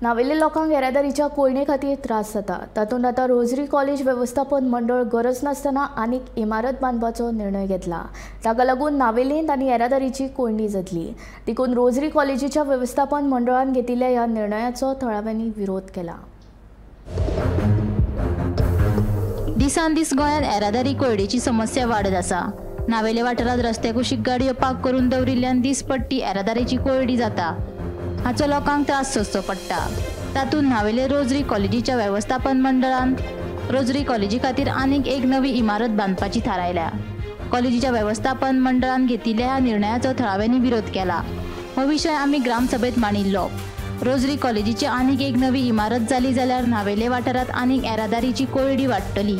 नावेले लोकांक येरादारीच्या कोयणे खातीर त्रास जाता. तातूंत आतां रोजरी कॉलेज वेवस्थापन मंडळ गरज नासतना आनीक इमारत बांदपाचो निर्णय घेतला. ताका लागून नावेलींत आनी येरादारीची कोंयडी जातली. देखून रोजरी कॉलेजीच्या वेवस्थापन मंडळान घेतिल्ल्या ह्या निर्णयाचो थळाव्यांनी विरोध केला. दिसान दीस गोंयांत येरादारी कोंयडेची समस्या वाडत आसा. नावेले वाठारांत रस्त्या कुशीक गाडयो पार्क करून दवरिल्ल्यान दीसपट्टी येरादारीची कोंयडी जाता. हाचो लोकांक त्रास सोंसचो पडटा. तातूंत नावेले रोजरी कॉलेजीच्या वेवस्थापन मंडळान रोजरी कॉलेजी खातीर आनीक एक नवी इमारत बांदपाची थारायल्या. कॉलेजीच्या वेवस्थापन मंडळान घेतिल्ल्या ह्या निर्णयाचो थळाव्यांनी विरोध केला. हो विशय आमी ग्रामसभेत मांडिल्लो. रोजरी कॉलेजीची आनीक एक नवी इमारत जाली जाल्यार नावेले वाठारांत आनीक येरादारीची कोंयडी वाडटली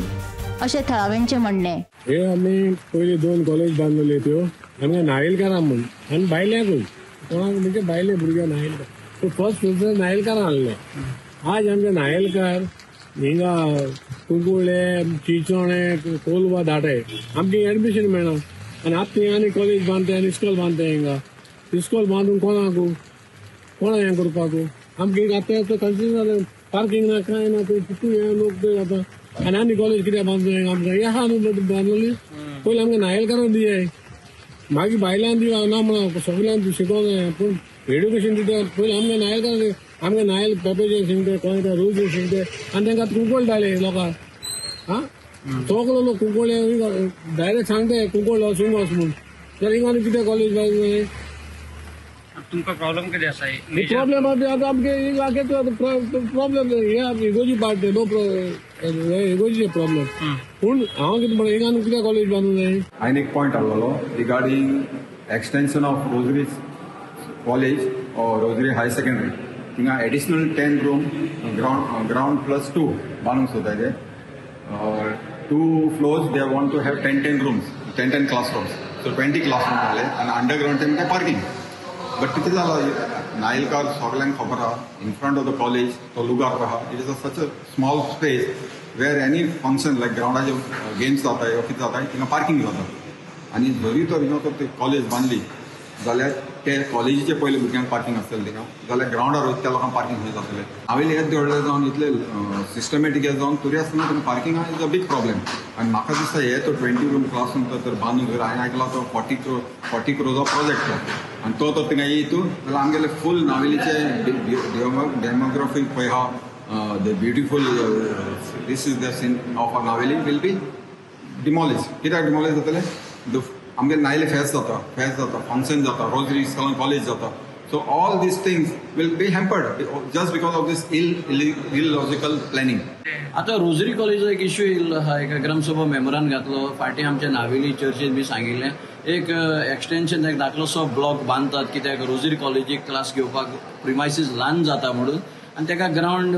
अशें थळाव्यांचें म्हणणें. हे आमी पयलीं दोन कॉलेज बांदलेल्यो त्यो आमकां नावेलकारां म्हूण आनी भायल्याकूय कोणाक म्हणजे भायले भुरगे नावेलकार सो फर्स्ट प्रिफरन्स नावेलकारां आहले. आज आमचे नावेलकार हिंगा कुंकुळे चिंचोणे कोलवा दाटे आमकां एडमिशन मेळना आनी आतां थंय आनी कॉलेज बांदताय आनी इस्कोल बांदताय. हिंगा इस्कोल बांदून कोणाकू कोणा हें करपाकू आमकां आतां कन्सिडर जालें पार्किंग ना कांय ना थंय कितू हे लोक थंय जाता आनी आनी कॉलेज कित्याक बांदता आमकां हे आहा न्हू बांदलेली पयलीं आमकां नावेलकारां दियाय मागीर बायलां दिवा ना म्हणा सगल्यांक शिकोवंक जाय पूण एड्युकेशन दिता पयलीं आमकां नावेलकारां आमकां नावेल पेपेचे शिंकते कोण रोज शिंकते आनी तांकां कुंकळ धाडले लोकांक. आं सगलो लोक कुंकळे डायरेक्ट सांगते कुंकळ वचूंक वच म्हूण तर हिंगा आनी कितें कॉलेज बांदले. तुमकां प्रॉब्लम कितें आसा? प्रॉब्लम आतां आमगे प्रॉब्लम हे इगोजी पार्ट नो इगोजीचे प्रॉब्लम पूण हांव कितें म्हणटा हिंगा कितें कॉलेज बांदूंक जाय. हांवें एक point हाडलेलो regarding extension of Rosary college or Rosary higher secondary. थिंगा additional 10 room ground plus 2 बांदूंक सोदताय ते. 2 floors they want to have 10 rooms 10 classrooms so 20 classroom जाले आनी अंडरग्रावंड तेमकां पार्किंग. बट कितें जाला नायलकार सगल्यांक खबर आहा in front of the college तो लुगार आहा. It is a such a small space where any function like ग्रावंडाचे games जाताय वा कितें जाताय थिंगा पार्किंग जाता. आनी जरी तर हिंगा तर कॉलेज बांदली जाल्यार ते कॉलेजीचे पयले भुरग्यांक पार्किंग आसतलें थिंगा जाल्यार ग्रावंडार वयता त्या लोकांक पार्किंग खंय जातलें. हांवें हें दवरलें जावन इतलें सिस्टमॅटीक जावन तरी आसतना तुमकां parking is a big problem. आनी म्हाका दिसता हे तो 20 रूम क्लासरूम तर बांदून जर हांवें आयकला तो 40 क्रोजो प्रोजेक्ट तो आनी तो तर थिंगा येयतू जाल्यार आमगेले फूल नावेलीचे डेमोग्राफी पळय आहा the beautiful this is the scene of our Navelim will be demolish. कित्याक डिमॉलिश जातलें? आमगे नायले फेस्त जाता फंक्शन जाता रोजरी इस्कॉलान कॉलेज जाता. So all these things will be hampered just because of this illogical planning. आतां रोजरी कॉलेजीचो एक इश्यू येयल्लो आहा. एका ग्रामसभा मेंबरान घातलो फाटीं आमच्या नावेली चर्चीन बी सांगिल्लें एक एक्सटेंशन एक धाकलोसो ब्लॉक बांदतात कित्याक रोजरी कॉलेजीक क्लास घेवपाक प्रिमायसीस ल्हान जाता म्हणून आनी ताका ग्रावंड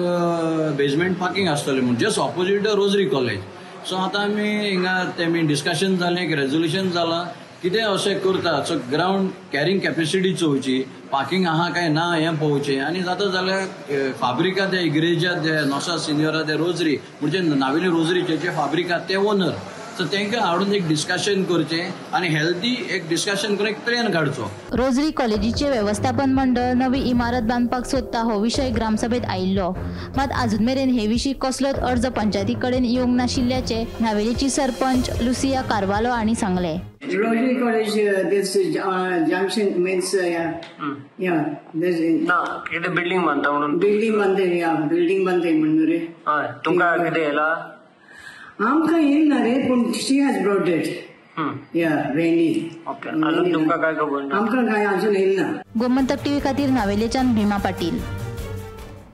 बेजमेंट पार्किंग आसतलें म्हूण just opposite the Rosary college. So आतां आमी हिंगा तेमी डिस्कशन जालें एक रेजोल्युशन जालां कितें अशें करता. सो ग्रावंड कॅरिंग कॅपेसिटी चोवची पार्किंग आहा काय ना हें पळोवचें आनी जाता जाल्यार फाब्रिका ते इग्रेजा ते नोसा सिनियरा ते रोजरी म्हणजे नावेली रोजरीचे फाब्रिका ते ओनर सो तांकां हाडून एक डिस्कशन करचें आनी हेल्दी एक डिस्कशन करून एक प्लॅन काडचो. रोजरी कॉलेजीचे वेवस्थापन मंडळ नवी इमारत बांदपाक सोदता हो विशय ग्रामसभेत आयिल्लो. मात अजून मेरेन हे विशीं कसलोच अर्ज पंचायती कडेन येवंक नाशिल्ल्याचें नावेलीची सरपंच लुसिया कार्वालो हांणी सांगलें. Rosary college this junction means yeah this ना कितें बिल्डिंग बांदता म्हणून बिल्डिंग बांदता या बिल्डिंग बांदता म्हणून रे. हय तुमकां कितें येयला? आमकां येयना रे पूण she has brought it. Yeah Veni. Okay अजून तुमकां काय खबर ना? आमकां काय अजून येयना. गोमंतक टीव्ही खातीर नावेलेच्यान भीमा पाटील.